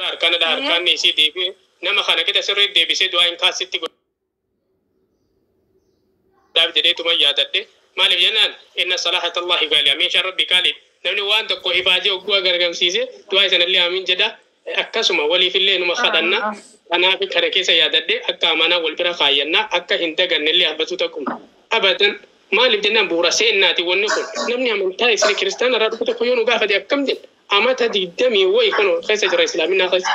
Harkaan harkaan isii deebi'e nama kana qixa sirrii deebisee du'aa hin kaasitti godhaaf jedheetuma yaadadhe. Maaliif jennaan inna salaahata Allahi gaaliya meeshaan rabbi qaaliidha. Namni waan tokko ifaajee hogguu gargamsiise du'aa isanillee amiin jedha. Akkasuma waliifillee numa kadhanna. Kanaaf kana keessa yaadadhe akka amanaa wal bira kaayyannaa akka hin dagannellee habbatu tokkuma. Abadan maaliif jennaan bu'uura seennaati wanni kun namni amantaa isin kiristaana irraa dhufu tokko yoo nu gaafate akkam jenna amata digdamii wayi kun keessa jira islaaminaa keessa.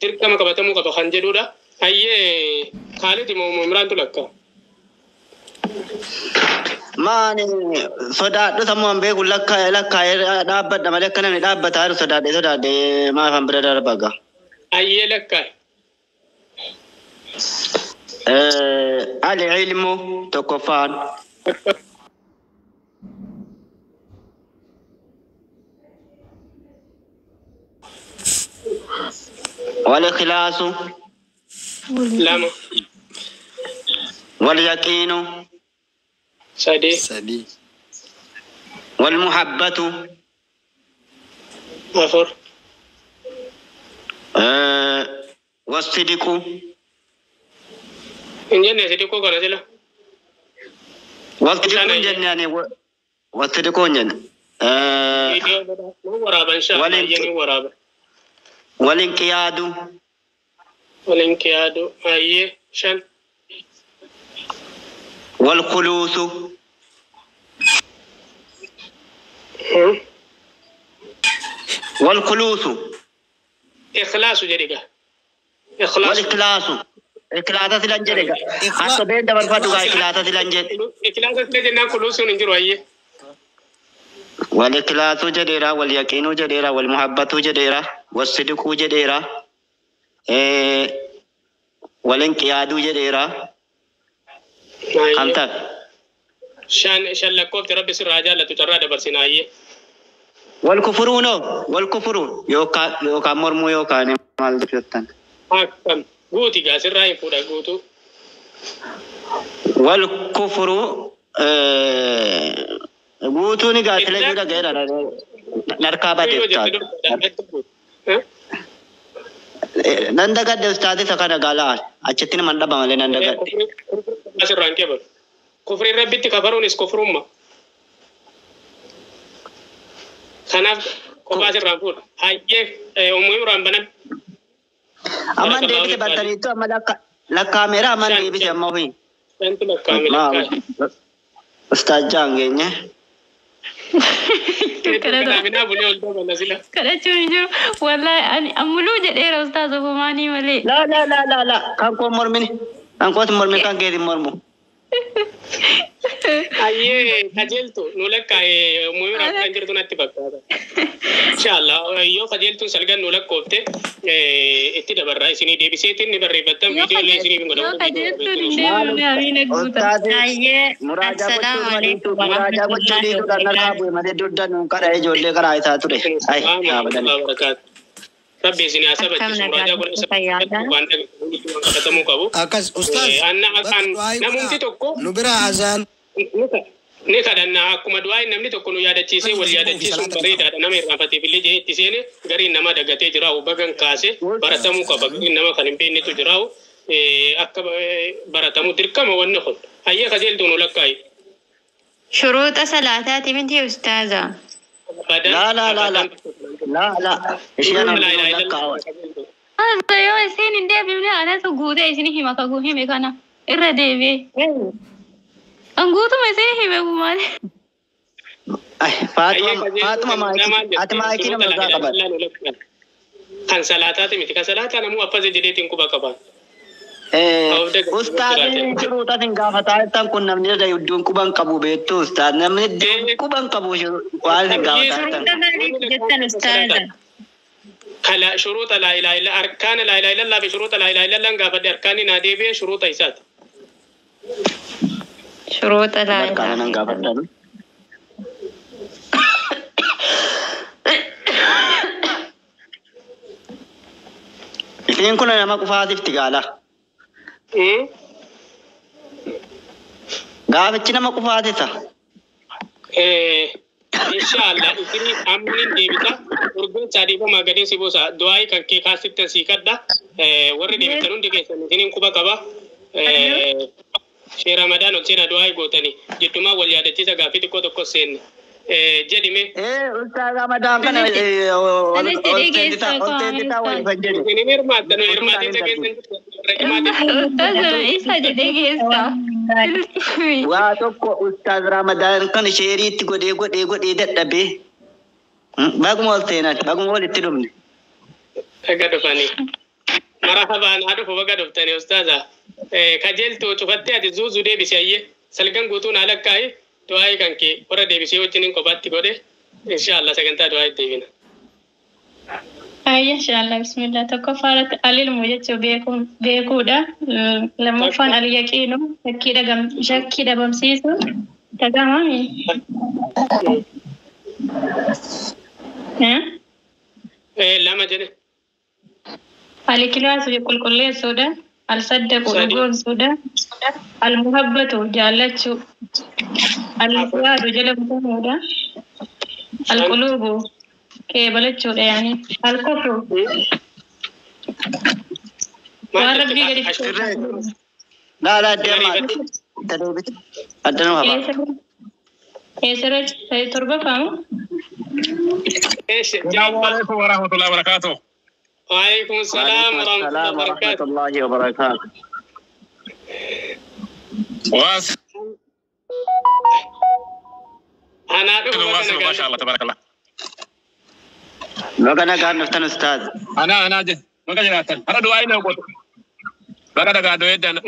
Dirqama qabatamuu qaba kan jedhudha. Hayyee Kaalid moo Imraantu lakka. Maani sodaadhu sammuu an beeku lakka lakkaa'ee dhaabbadha malee akka namni dhaabbataa jiru sodaadhe sodaadhe maaf an bira darba gaa. Hayyee lakkaa'e. Al-ilmu tokkoffaan. Wal-ikhlaasu. Lama. Wal-yaqiinu. Sadii. Sadii. Wal-muhabbatu. Afur. Was-sidiqu. Hin jenne sidiquu kana sila. Was-sidiqu hin jenne ani was-sidiqu hin jenne. Waraaban shaa baay'ee waraaban. Wal-inqiyaadu. Wal-inqiyaadu. Hayyee shan. Wal-khuluusu. Wal-khuluusu. Ikhlaasu jedhi gaa. Ikhlaasu. Wal-ikhlaasu. Ikhlaasa silan jedhe gaa. Akka been dabarfadhu gaa ikhlaasa silan jedhe. Ikhlaasa sila jennaan khuluusuun hin jiru hayyee. Wal-ikhlaasu jedheera, wal-yaqiinuu jedheera, wal-muhabbatuu jedheera, was-sidiquu jedheera, wal-inqiyaaduu jedheera. Kam ta'e? Shan shan lakkoofti rabbi sirraa jaallatu carraa dabarsina hayyee. Wal-kufuruunoo wal-kufuruun yookaan yookaan mormuu yookaan maal jettan. Akkam guuti gaa sirraa hin fuudha guutuu. Wal-kufuruu guutuun egaa sila iyyuu dhaga'eera narkaa bade ustaaz. Nan dagadhe ustaaz isa kana galaa achitti naman dhaba malee nan dagadhe. Asirraa hin qeebalu. Kufriin rabbitti kafaruunis kufrumma. Kanaaf kophaa asirraa fuudha. Hayyee Ummu Imraan banan. Amman deebise bartaniittu amma lakkaameera amman deebise amma ofii. Shantu lakkaa'ame lakkaa'e. Ustaaz jaan geenye. Kanaaf bulee ol dabala sila. Kadhachuun hin jiru. Wallaahi ani ammuluu jedheera ustaaz ofumaanii malee. La la la la la kan koo mormini kan kooti mormi kan keeti mormu. Hayyee qajeeltu nu lakkaa'e Ummu Imraan kan jirtu natti fakkaata. Inshallah yoo qajeeltuun salgan nu lakkoofte itti dabarraa isinii deebiseetiin ni barreeffattan viidiyoo illee isiniif hin Yoo godhamu. qajeeltuun hin deebifne amiina guuta. Hayyee Muraajaa gochuu assalaamu alaikum muraajaa gochuu warahmatullahi dhiisuudhaan narkaa wabarakaatuh. bu'e malee dugda nuun kadha ijoollee karaa isaa ture. Ay dhaabatanii. Rabbi isin haa Akkam sabachiisu nagaa muraajaa godhan jirtu fayyaadha. waan qabatamuu qabu. Akkas ustaaz Anna bakka an du'aa namumti godhaa tokko nu bira azaan ni kadhanna akkuma du'aa namni tokko nu yaadachiisee wal yaadachiisuun bareedaadha nama irraanfateef illee jee itti seene gariin nama dagatee jiraa'u bagan kaase baratamuu qaba gariin nama kan hin beeknetu jiraa'u akka baratamu dirqama wanni kun hayyee qajeeltuu nu lakkaa'i. Shuruuxa salaataati miti ustaaza. La la la la la la isheen ammoo lakkaawa. Ustaaz yoo isin hin deebifne anatu guutee isin hima ka hime kana irra deebi'ee. An guutuma isin hime gumaale. Ay Faatuma Faatuma maayikii ati maayikii nama irraa qabadha. Kan salaataati miti kan salaataa namuu affase jedheetiin quba qaba. Ustaaziin shuruuxa sin gaafataa jirtan kun namni irra iddoon quban qabu beektu ustaaz namni iddoon quban qabu waan sin gaafataa jirtan. Shuruuxa maaliif jettan ustaaza? Kala shuruuxa laa ilaaha illa arkaana laa ilaaha illallaa fi shuruuxa laa ilaaha illallaan gaafadhe arkaanni naa deebi'e shuruuxa isaati. Shuruuxa laa Arkaana nan ilaaha gaafadhan. Isheen kun nama qufaasifti gaala. Gaafichi nama qufaasisa. Inshallah isini amni deebita urgoon saadhiifamaa gadee si buusa du'aa'ii kan kee kaasittan sii kadha warri deebitan hundi keessan isiniin quba qaba. Shee Ramadaan ol seenaa du'aa'ii gootanii jiddumaa wal yaadachiisa gaaffii xiqqoo tokko seenne. Jedhime. Ustaaz Ramadaan kana ol seensitaa wal fayyadu. Isinin hirmaattan hirmaatinsa keessan Ustaaz isa jedhee geessa. Waa tokko Ustaaz Ramadaan kan sheeriitti godhee godhee godhee dadhabee baguma ol seenan baguma walitti dhumne. Baga dhufanii. Marhabaan haa dhufu baga dhuftanii ustaaza. Kajeeltuu cufattee ati zuuzuu deebisi ayyee salgan guutuun haala akkaa'e du'aa'ii kan kee warra deebisee wajjin hin kophaatti godhe inshallah sagantaa du'aa'ii deebina. Ayya inshallah bismillah tokkoffaa irratti alilmu jechuun beekuudha. Lammaffaan alyaqiinu shakkii dhabamsiisu dhagahami. Lama jedhe. Alikilaasu qulqulleessuudha. Alsaddaqu dhugoomsuudha. Almuhabbatu jaallachuu. Alfuwaadu jala butamuudha. Alquluubu qeebalachuudha yaani. Alkufru waan rabbii gadi. Laa deemaa. Addanuu haba. Eessarra torbaffamu? السلام عليكم ورحمة الله وبركاته. وعليكم السلام ورحمة الله وبركاته. واصل أنا واصل ما شاء الله تبارك الله. Baga nagaan dhuftan ustaaz. أنا جد ما كان جناتن. أنا دعائي لو قلت. بقى دعاء دعاء دنا.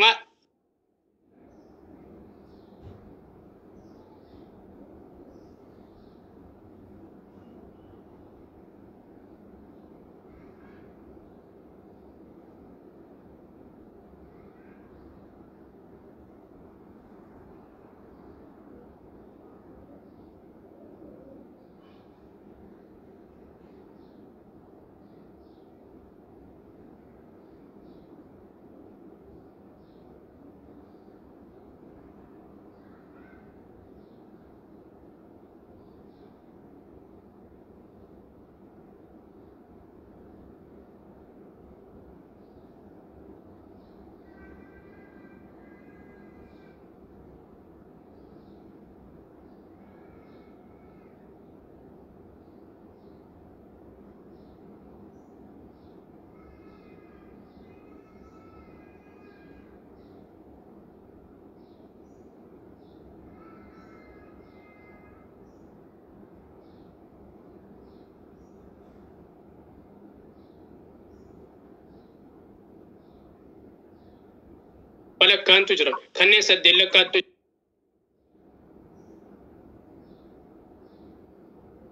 Lakkaantu jira. Kanneen saddeet lakkaattu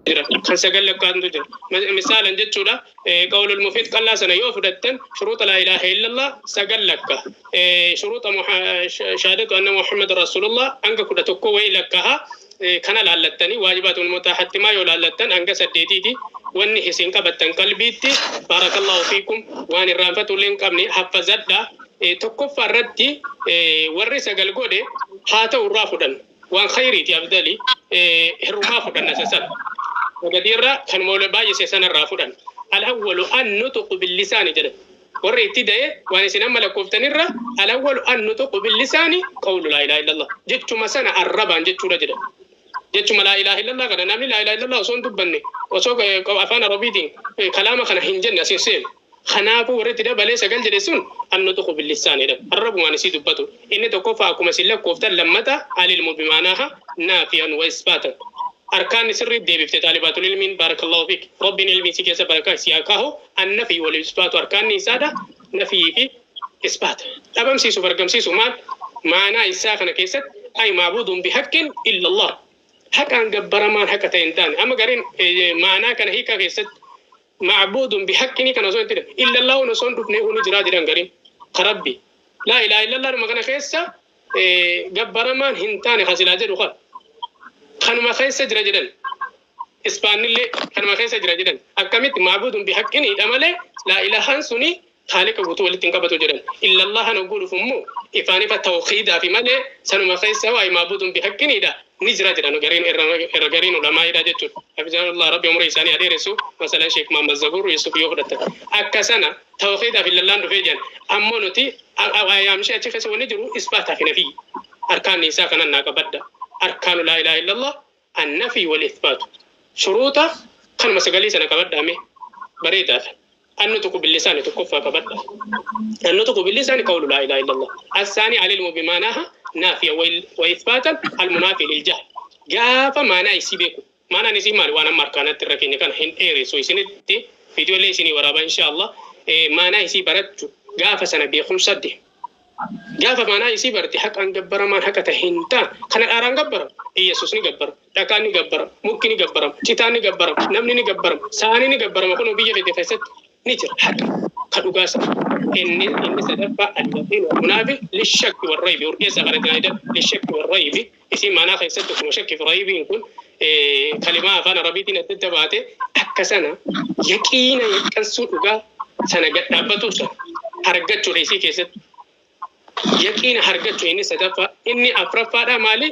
jira. Kan sagal lakkaantu jira. Misaalan jechuudha qawlul mufiid qallaa sana yoo fudhattan shuruuxa laa ilaaha illallah sagal lakka. Shuruuxa shahaadatu anna Muhammad rasulullah hanga 11 wayii lakkaha kana laallattanii waajibaatul mutaahattimaa yoo laallattan hanga 8ti. Wanni isin qabattan qalbiitti baarakallahu fiikum waan irraanfatu illee hin qabne haffazadha. Tokkoffaa irratti warri sagal godhe haa ta'u irraa fudhan waan khayriiti abdali hirrumaa fudhanna isa sana gadiirra kan moola baay'ise sana irraa fudhan alawwalu an nutuqu billisaani jedha warri itti da'e waan isin amma lakkooftanirra alawwalu an nutuqu billisaani qawlu laa ilaaha illallah jechuma sana arrabaan jechuudha jedha jechuma laa ilaaha illallah kana namni laa ilaaha illallah osoo hin dubbanne osoo afaan arabiitiin kalaama kana hin jenne asin seenu Kanaafuu warri itti dabalee sagal jedhe sun annutuqu billisaanidha. Arrabumaan isii dubbatu. Inni tokkoffaa akkuma isin lakkooftan lammata alilmu bimaanaaha naafiyan wa isbaatan. Arkaan sirrii deebifte taalibaatul ilmiin baarakallahu fiik. Rabbiin ilmii si keessa barakaa si haa kaahu. Annafii wal isbaatu arkaanni isaadha. Nafii fi isbaata. Dhabamsiisuuf argamsiisu maal? Maanaa isaa kana keessatti ay maabuudun bihaqqin illa Allah. Haqaan gabbaramaan haqa ta'e hin taane. Amma gariin maanaa kana hiikaa keessatti معبود بحق كان وصول إلا الله ونصون دفنه ونجرا جران غريم خربي لا إله إلا الله ما كان خيسا جبر مان هنتان خسلا جدو خل خنما خيسا جرا جدن إسبان اللي خنما خيسا جرا جدن أكملت معبود بحق إدمله لا إله سني خالق وتو اللي تنقبته جدن إلا الله نقول فمو إفاني فتوخيدا في مله سنما خيسا وأي معبود بحق إذا Ni jira jedhan gariin irra gariin ulamaa'idha jechuudha. Hafizahullah Rabbi umurii isaanii adeeressu masalan Sheekh Muhammad Zabuur Yusuf yoo fudhatan. Akka sana tawxiidaaf illallaan dhufee jiran ammoo nuti yaamshee achi keessa wanni jiru isbaataa fi nafii. Arkaanni isaa kanan naa qabadda. Arkaanu laa ilaaha illallah annafii wal isbaatu. Shuruuta kanuma sagalee sana qabaddaame bareedaadha. النطق باللسان تكفى قبل النطق باللسان قول لا اله الا الله. الثاني العلم بمعناها نافية واثباتا المنافي للجهل. جاف معنى يسيبكو معنى نسي مال وانا ماركانات الركين كان هن ايري سو سنتي فيديو لي سني ورابا ان شاء الله. معنى يسي برتو جاف سنه بيخم سدي جاف معنى يسي برتي حق ان جبر ما حق تهنتا كان اران جبر ኢየሱስ ni gabbara, dhakaan ni gabbara, mukki ni gabbara, citaan ni gabbara, namni ni gabbara, saani ni gabbara, kun biyya fedhe keessatti ni jira haqa ka dhugaa sana. Inni sadaffaa al-yaqiin wal-munaafi lishakki warraybi urgeessa kana jiraayida lishakki warraybi isin maanaa keessatti akkuma shakki fi raybiin kun kalimaa afaan arabiitiin adda adda baate akka sana yaqiina yaqqansuu dhugaa sana gad dhaabbatu sana argachuudha isii keessatti. Yaqiina argachuu inni sadaffaa. Inni afuraffaadha maali?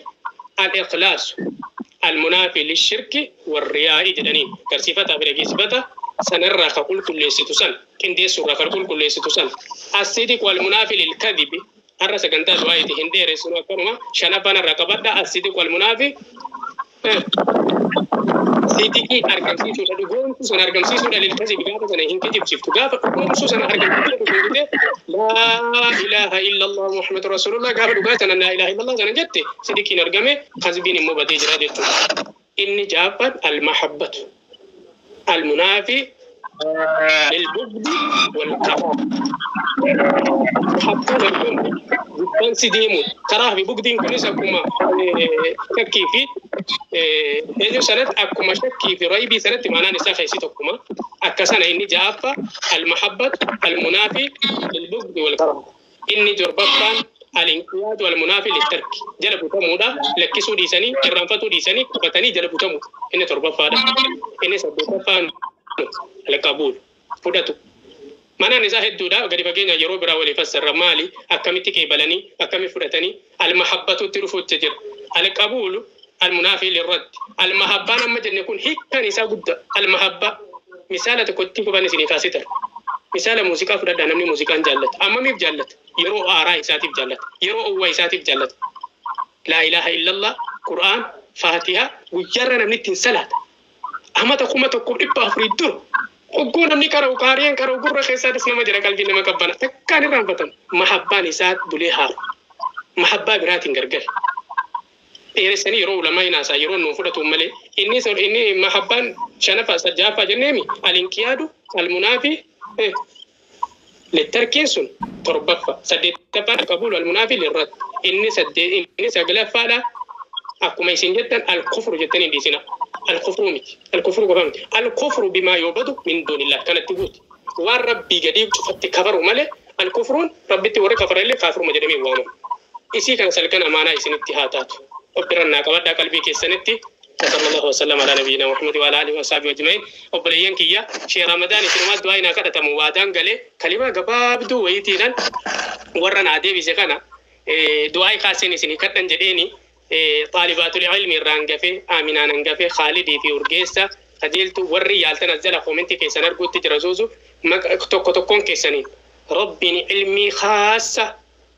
Al-ikhlaasu al-munaafi lishirki warriyaa'i jedhaniin garsiifataa fi dhageessifata sanarraa ka qulqulleessitu san qindeessuurraa ka qulqulleessitu san. As-sidiq wal-munaafi lilkadibi har'a sagantaa du'aayiiti hin dheeressinu akkanuma shanaffaan irraa qabadha. As-sidiq wal-munaafi sidiqii argamsiisuudha dhugoomsuu sana argamsiisuudha lilkadibi gaafa sana hin kijibsiiftu gaafa dhugoomsuu sana argamsiisuudha dhugoomsite laa ilaaha illallah muhammadu rasulullah gaafa dhugaa sana laa ilaaha illallah sana jette sidiqiin argame kasbiin immoo badee jira jechuudha. Inni jaaffaan al-mahabbatu al-munaafi lilbugdi wal-karaah. Mahabbaan argamu gubbaan si deemu karaa fi bugdiin kunis akkuma shakkii fi eenyu sanatti akkuma shakkii fi raybii sanatti maanaan isaa keessi tokkuma akka sana inni ja'affa al-mahabbatu al-munaafi lilbugdi wal-karaah. Inni torbaffaan al-inqiyaadu al-munaafi littarki jala butamuudha lakkisuu dhiisanii irraanfatuu dhiisanii qabatanii jala butamu inni torbaffaadha. Inni saddeettaffaan al-qabuul fudhatu. Manaan isaa hedduudha gadi fageenya yeroo biraa walii fassarra maali akkamitti qeebalanii akkamitti fudhatanii al-mahabbatutti dhufuutti jira. Al-qabuulu al-munaafi lirraddi. Al-mahabbaan amma jenne kun hiikkaan isaa guddaa. Al-mahabbaa misaala tokkotti qofaan isinii kaasitan. Misaala muuziqaa fudhadhaa namni muuziqaan jaallata. Ammamiif jaallata? Yeroo aaraa isaatiif jaallata. Yeroo owwaa isaatiif jaallata. Laa ilaaha illallah, Qur'aan, Faatihaa guyyaarra namni ittiin salaata. Amata 1400 dura ogguu namni qara'u qaariyaan qara'u gurra keessaatis nama jira qalbii nama qabbana takkaan irraanfatan. Mahabbaan isaa bulee haaru. Mahabbaa biraatiin gargar. Dheeressanii yeroo ulamaa hinaasaa yeroo nuun fudhatu malee inni inni mahabbaan shanaffaa sajjaaffaa jenneemi al-inqiyaadu al-munaafi littarkiin sun torbaffa saddeettaffaan al-qabuulu al-munaafi lirratti inni saddeet inni saglaffaadha akkuma isin jettan al-kufru jettanii hin dhiisina. Al-kufru miti. Al-kufru qofa miti. Al-kufru bimaa yu'badu min duunillah kanatti guuti. Waan rabbii gadii cufatti kafaru malee al-kufruun rabbitti warri kafara illee kaafiruma jedhamee waamamu. Isii kana salgan amaanaa isinitti haa taatu. Obbirannaa qabadhaa qalbii keessanitti. وصلى الله وسلم على نبينا محمد وعلى اله وصحبه اجمعين. obboleeyyan kiyya shee ramadaan isinumaa du'aa inaa kadhatamu waadaan galee kalimaa gabaabduu wayitiidhaan warra naa deebise kana du'aa kaaseen isinii kadhan jedheeni xaalibaatul ilmi irraa hangafee aaminaan hangafee khaalidii fi urgeessa qajeeltu warri yaaltan as jala koomentii keessan arguutti jira suusu tokko tokkoon keessaniin rabbiin ilmii khaassa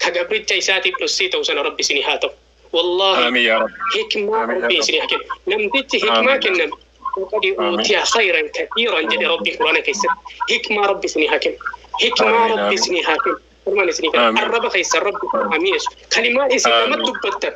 ka gabricha isaatiif dhossii ta'u sana rabbi isinii haa ta'u. Wallahi Amiin yaa Rabbi. hikmaa Amiin yaa rabbi Rabbi. isinii haa kennu. Namtichi hikmaa Amiin. kenname faqad uutiya khayran kathiiran jedhe rabbi quraana keessatti. Hikmaa rabbi isinii haa kennu. Hikmaa Amiin, rabbi amiin. isinii haa kennu. Furmaan isinii kennu. Amiin. Arraba keessan rabbi haa mi'eessu. Kalimaa isin nama Amiin. dubbattan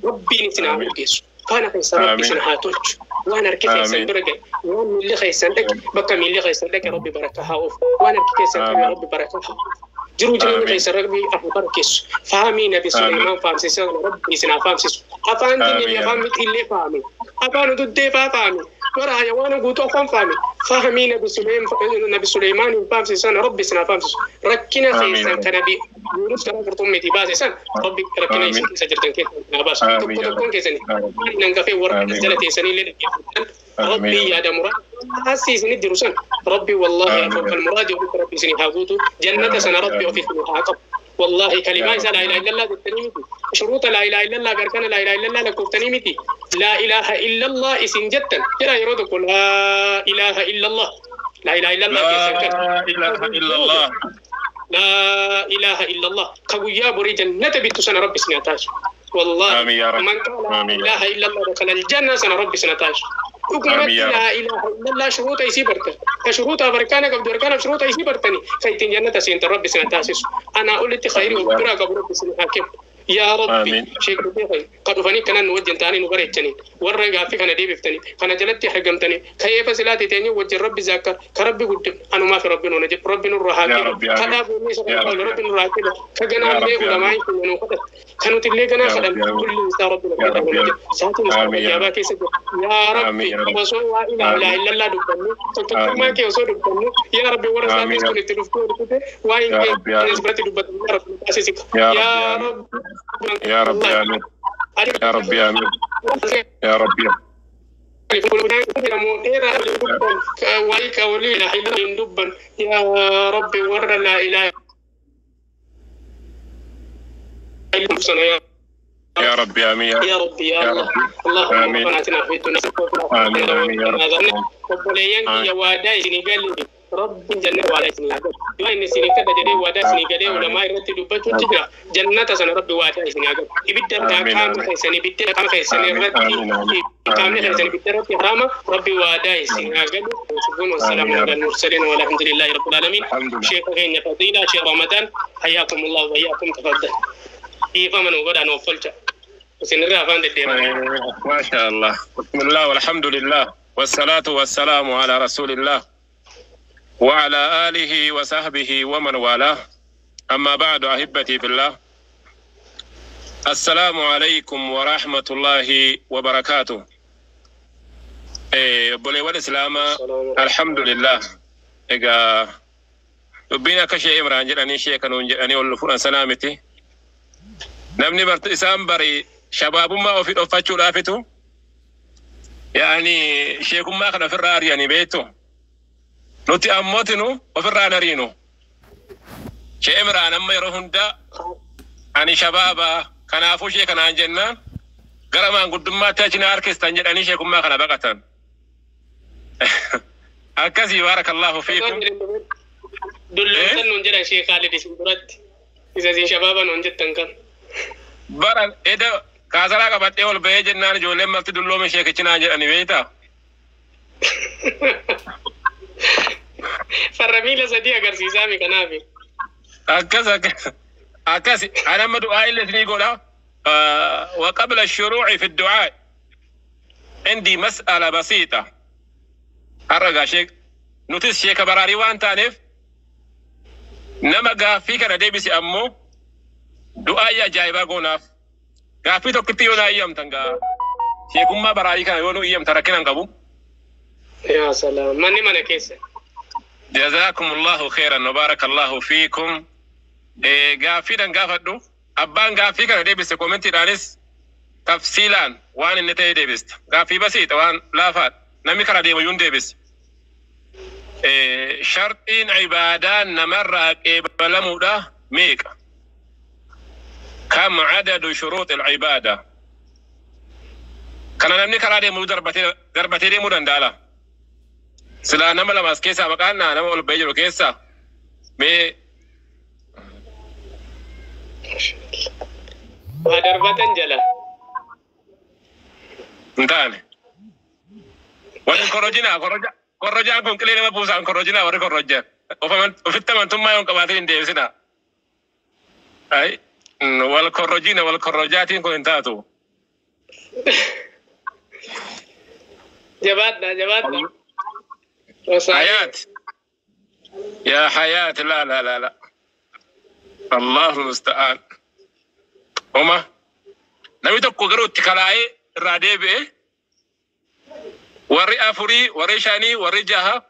rabbiin isin haa Amiin. urgeessu. Faana keessan rabbi Amiin. isin haa tolchu. Waan harki keessan Amiin. bira ga'e, waan miilli keessan dhaqe, bakka miilli keessan dhaqe rabbi barakaa haa oofu. Waan harki keessan qabe Amiin. rabbi barakaa haa oofu. Jiruu jireenya Amiin. keessan rabbi haa barakeessu. Fahamii Nabi Amiin. Suleymaan fahamsiisan rabbi isin haa fahamsiisu. Afaan keenya fi Amiin. afaan mixillee fahame. Afaan duddee faa fahame. Bara hayawaana guutuu afaan fahame. Fahamii Nabi Suleymaan hin fahamsiisan rabbi isin haa fahamsiisu. Rakkina Amiin. keessan kan Nabi Yunus karaa qurxummiitii baase san rabbi rakkina isin Amiin. keessa jirtan keessa isin haa baasu. Amiin Tokko yaa tokkoon Rabbi. keessanii Amiin. nan gafee warra as Amiin. jala teessanii illee dhaggeeffatan Amiin. rabbi yaada muraasa isinit jiru san rabbi wallahi Amiin. fawqa almuraadi ofitti rabbi isinii haa guutu jannata sana rabbi Amiin. ofitti haa qabu. Wallahi kalimaa isaa laa ilaaha illallah jettanii miti. Shuruuta laa ilaaha illallah gargana laa ilaaha illallah lakkooftanii miti. Laa ilaaha illallah isin jettan jedha yeroo tokko laa ilaaha illallah. Laa ilaaha illallah keessan kan. لا إله إلا الله. لا إله إلا الله. كويا بري جنة بيت سنة ربي سنتاج. والله آمين يا رب. من قال لا آمين يا إله إلا الله دخل الجنة سنة ربي سنتاج. حكومة آمين يا رب. لا إله إلا الله شروط يسي برتن. كشروط بركانة قبل بركانة شروط يسي برتني. فايتين جنة سنت ربي سنتاسس. أنا قلت خيري وبرا قبل ربي سنحاكم. يا ربي آمين. شيخ بيخي قد فني كان نوجه تاني نبريتني ورجع في كان ديبفتني كان جلتي حجمتني كيف سلاتي تاني وجه ربي ذكر كربي قدم أنا ما في ربي نونجي ربي نور يا حاكم ربي آمين. كذا بني يا رب. ربي نور حاكم كجنا يا لي رب آمين. علماء كانوا خدم كانوا تلي كنا يا خدم رب آمين. كل إنسان ربي يا رب نونجي ساتي آمين يا مستجابة رب. كيس يا آمين ربي يا رب. وصل لا إله آمين. إلا الله دبني تكتما آمين. كي وصل دبني يا ربي ورثة آمين يا رب. كنت تدفكوا وين يا رب آمين. نسبة دبني يا رب تاسسك يا رب يا آمين. رب يا رب آمين. يا رب آمين. يا رب يا ربي ور لا إله إلا الله يا رب آمين. يا يا ربي يا يا الله رب. اللهم آمين. ربنا اتنا في الدنيا آمين. آمين يا رب. obboleeyyan آمين. kiyya waadaa isinii galle rabbiin jannata waadaa isinii haa galu yoo inni isinii kadha jedhee waadaa isinii galee ulamaa irratti dubbachuutti jira jannata sana rabbi waadaa isinii haa galu ibidda irraa آمين. qaama آمين. keessan ibidda qaama keessan آمين. irratti آمين. آمين. qaamni آمين يا keessan رب. ibidda irratti haraama rabbi waadaa isinii haa galu والسلام آمين يا على رب. المرسلين والحمد لله رب العالمين. الحمد لله. شيخ keenya fadiila شيخ رمضان حياكم الله وإياكم تفضل dhiifama nu godhaa nuuf tolcha isinirraa afaan deddeemaa. ما شاء الله. بسم الله والحمد لله والصلاة والسلام على رسول الله وعلى آله وصحبه ومن والاه. أما بعد أحبتي في الله السلام عليكم ورحمة الله وبركاته. إيه بولي والإسلام الحمد لله. إيجا دبينا كشيء إمران جراني شيء كانوا جراني ولا سلامتي. Namni bart isaan bari shabaabummaa ofii dhoffachuudhaafitu yaani sheekummaa kana ofirraa ari'anii beektu. Nuti ammootinu ofirraa hin ariinu. Shee Imraan amma yeroo hunda ani shabaabaa kanaafuu shee kanaan jennaan gara maanguddummaatti achi na harkistan jedhanii sheekummaa kana baqatan. Akkasii baarakallahu fiikum. Dulloomsan nuun jedhan Sheekh Khalid isin duratti. Isa isin shabaaba nuun jettan kan. Bara eda kaasaraa qabadhee ol bahee jennaan ijoolleen marti dulloome sheekichi naan jedhani beektaa? Farra miila sadii agarsiisaa mi kanaafi. Akkas akkas akkas ana amma du'aa illee isinii godha. وقبل الشروع في الدعاء عندي مسألة بسيطة. Har'a sheek nutis sheeka baraarii waan taaneef nama gaaffii kana deebise ammoo du'aa ajaa'ibaa goonaaf. Gaaffii tokkitti yoo naa iyyamtan gaa sheekummaa baraarii kana yoo nu iyyamtan rakkina hin qabu. Yaa salaam manni mana keessa. جزاكم الله خيرا وبارك الله فيكم. Gaaffiidhaan gaafadhu abbaan gaaffii kana deebise koomentiidhaanis tafsiilaan waan inni ta'e deebista. Gaaffii basiidha waan laafaadha. Namni karaa deemu iyyuu hin deebise. Sharxiin ibaadaa namarraa qeebalamuudha meeqa? كم عدد شروط العبادة؟ Kana namni karaa deemu darbatee deemuu danda'a. Silaa nama lamaas keessaa maqaan naa nama ol bahee jiru keessaa mee Waa darbatan jala. Hin taane. Warri korrojinaa korrojaan kun qilee nama buusaan korrojinaa warri korrojjan. Ofitti amantummaa yoo hin qabaatin hin deebisinaa. Ai wal korrojina wal korrojaatiin kun hin taatu. Jabaadha jabaadha. حياة يا حياة لا لا لا لا الله المستعان هما namni tokko garuu itti kalaa'ee irraa deebi'e warri afurii warri shanii warri jaha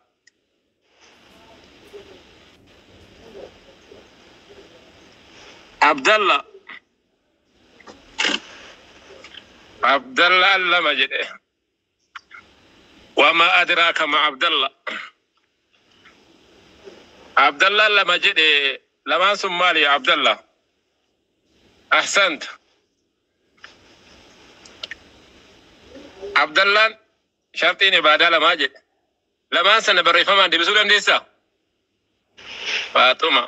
Abdalla Abdallaan lama jedhe وما أدراك ما عبد الله Abdallaan lama jedhe lamaan sun maali ya Abdallah? Ahsant. Abdallaan sharxiin ibaadaa lamaa jedhe. Lamaan sana barreeffamaan deebisuu dandeessaa? Faaxuma.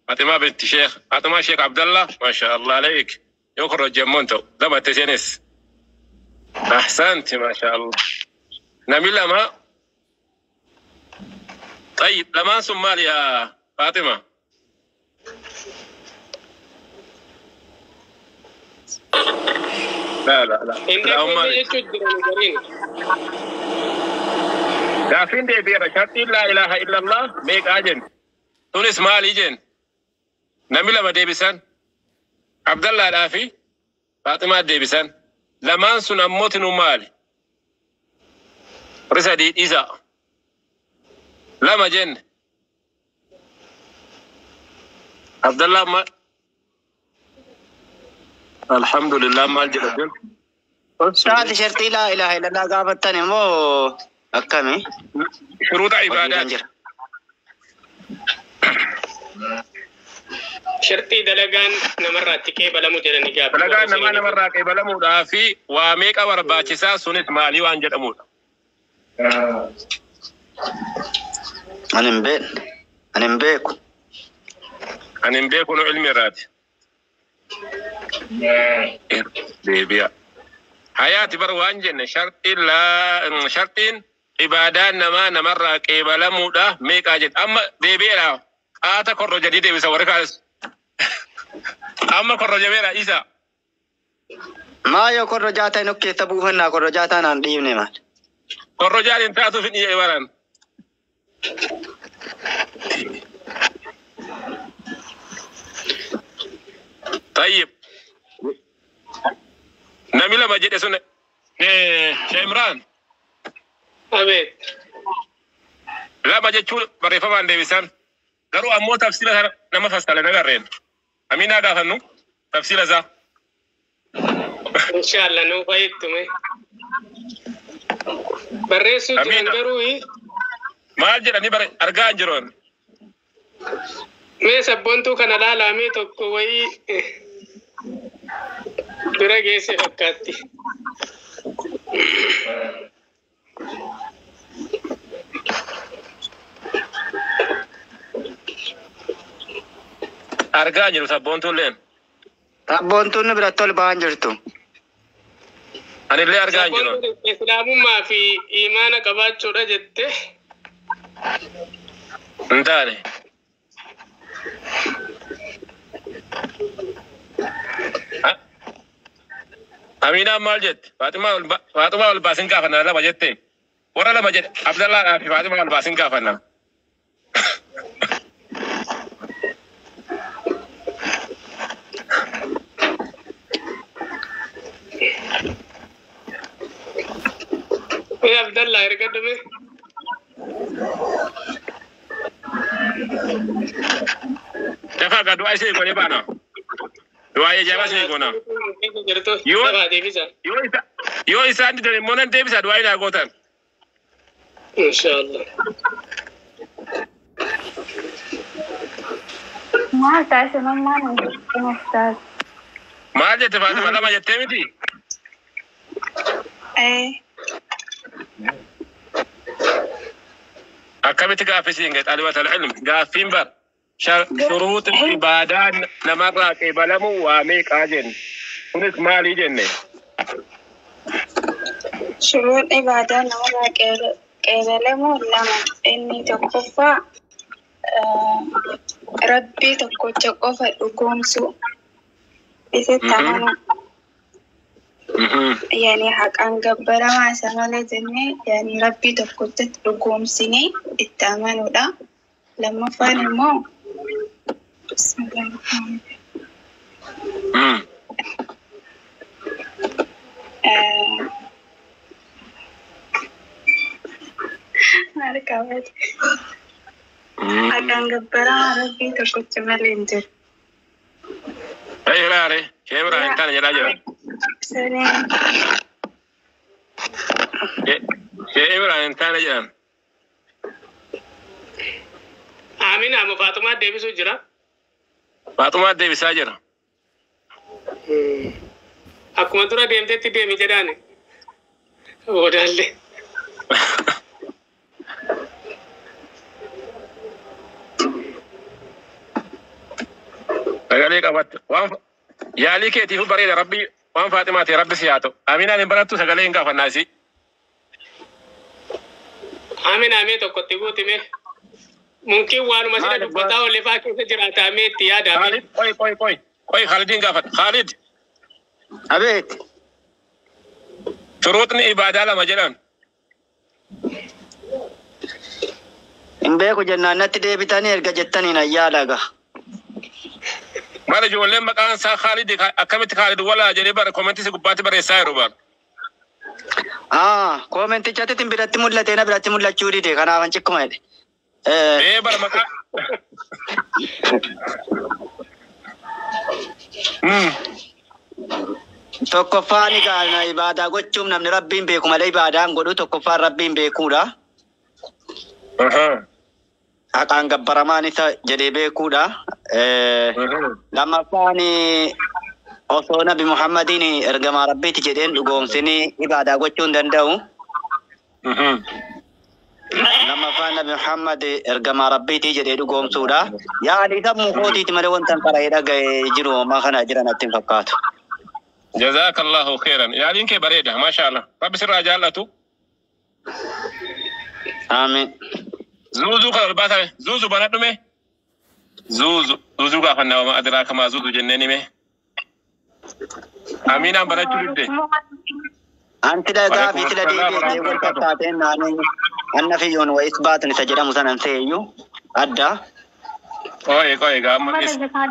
Faaximaa binti Sheekh. Faaxumaa Sheekh Abdallah. Maasha Allah aleik. Yoo korrojjemmoon ta'u. Lamatte isheenis. Ahsanti maasha Allah. Namni lama. Tayyib lamaan sun maal yaa Faaxima? La la la. Hin Laummaa dhageenye jechuun jiran gariin. Gaaffiin deebi'eera. Sharxiin laa ilaaha illallah meeqaa jenna? Tunis maalii jenna? Namni lama deebisan. Abdallaadhaa fi Faaximaa deebisan. Lamaan sun ammoo tinuu maali? Warri sadii dhiisa. Lama jenne. Abdallaan maal? Alhamdulillah maal jedha jedhu? Ustaazi shartii laa ilaaha illallah gaafattan immoo akkami? Shuruuxa Hojiidhaan ibaadaati. jira. Sharxii dalagaan namarraa itti qeebalamu jedhanii gaaffii warra Dalagaan namaa seenanii. namarraa qeebalamuudhaa fi waa meeqa barbaachisaa sunis maalii waan jedhamudha. Ani hin beekne. Ani hin beeku. Ani hin beeku nu ilmi irraati. Deebi'a. Hayaati bar waan jenne sharxiin laa sharxiin ibadaan namaa namarraa qeebalamuudha meeqaa jedhe. Amma deebi'eera. Qaata korro jedhii deebisa warri kaanis. Amma korro jabeera isa. Maa yoo korrojaa ta'e nuk keessa buufannaa korrojaa taanaan dhiibne maal? Korro jaaliin taatuuf hin dhiye baran. Tayyib. Namni lama jedhe sun Sheemraan Abeet. lama jechuun barreeffamaan deebisan. Garuu ammoo tafsiila sana nama fassale nagarreen. Aminaa gaafannu tafsiila isaa. Inshallah nuu fayyittume. Barreessuu jiran Amiina. garuu Maal jedhanii bare argaa hin jiru. mee sabboontuu kana laalaa mee tokko wayii bira geesse fakkaatti. Argaa hin jiru sabboontuulleen. Sabboontuun nu biratti ol ba'an jirtu. Anillee argaa hin jiru. Sabboontuun islaamummaa fi imaana qabaachuudha jette. Hin taane. Aminaan maal jette? Faaximaa ol baasin gaafanna lama jette. Warra lama jedhe Abdallaadhaa fi Faaximaa ol baasin gaafanna. Mee Abdallaa erga dhume. Dafaa gaa du'aa ishee goonee baana. Du'aa ejaabaa ishee goona. Jirtu Yoo dafaa deebisa. yoo isa yoo isaan didan immoo nan deebisa du'aa inaa gootan. Inshallah. Maal taasisan maal ustaaz? Maal jette Faaxima lama jettee miti? Akkamitti gaaffisiin ga'e xaalibata ilmi gaaffiin bar shuruuxi ibaadaa namarraa qeebalamu waa meeqaa jenne kunis maalii jenne Shuruun ibaadaa namarraa qeebalamu lama. Inni tokkoffaa rabbii tokkocha qofa dhugoomsuu. Isatti amanuu. Yani haqaan gabbaramaa isa malee jennee yani rabbii tokkochatti dhugoomsinee itti amanuudha. Lammaffaan immoo Bismillahirrahmanirrahiim. Maal qabate? Haqaan gabbaramaa rabbii tokkocha malee hin jiru. Ilaare shee biraa hin taane jedhaa jira. Saniin Shee biraa hin taane jedhan. Amina amma Faaxumaa deebisuu jira. Faaxumaa deebisaa jira. Akkuma dura deemtetti deemi jedhaani. Boodaallee. Sagalee qabatte. Waan yaalii keetiif bareeda rabbi waan Faaximaa ta'e rabbi si haa ta'u. Aminaan hin barattu sagalee hin gaafannaa isii. Amin amee tokkotti guutime. Mungkin waanuma sila Maali dubbataa olle faa keessa jiraata amee itti yaada amee. Khaalid qoy qoy qoy qoy Khaalidiin gaafadha. Khaalid Abeet. shuruuxni ibaadaa lama jedhan. Hin beeku jennaan natti deebitanii erga jettaniin ayyaala gaa. Maal ijoolleen maqaan isaa Khaalid akkamitti Khaalid walaa jedhee bara komentii si gubbaatti barreessaa jiru bara. Ah, koomentichatti biratti mul'ate na biratti mul'achuu dide kanaafan cikkuma jedhe. Ee bara maqaa. Tokkoffaan egaa ibaadaa gochuuf namni rabbiin beeku malee ibaadaan godhu tokkoffaan rabbiin beekuudha. Haqaan gabbaramaan isa jedhee beekuudha. Lammaffaan osoo Nabi Muhammadiin ergamaa rabbiiti jedheen dhugoomsini ibaadaa gochuu hin danda'u. Lammaffaan Nabi Muhammad ergamaa rabbiiti jedhee dhugoomsuudha. Yaani sammuu kootiiti malee wanta hin qara'ee dhaga'ee jiru ammaa kana jiran natti hin fakkaatu. Jazakallahu khairan. Yaaliin kee bareeda maasha Allah. Rabbi sirraa jaallatu. Amiin. Zuuzuu kan ol baasame. Zuuzu bana dhume. Zuuzu. Zuuzuu gaafannaa wama adiraa kamaa zuuzu jenneen hime. Aminaan banachuu didde. Anti dhagaa fi Waalaikum sila assalaam deebi'ee wal warahmatullahi wabarakatuh. fakkaateen naannoo anna fiyyoon wayis baatun isa jedhamu sanan seeyyuu adda. Qoy qoy gaamma Mara is. zakaa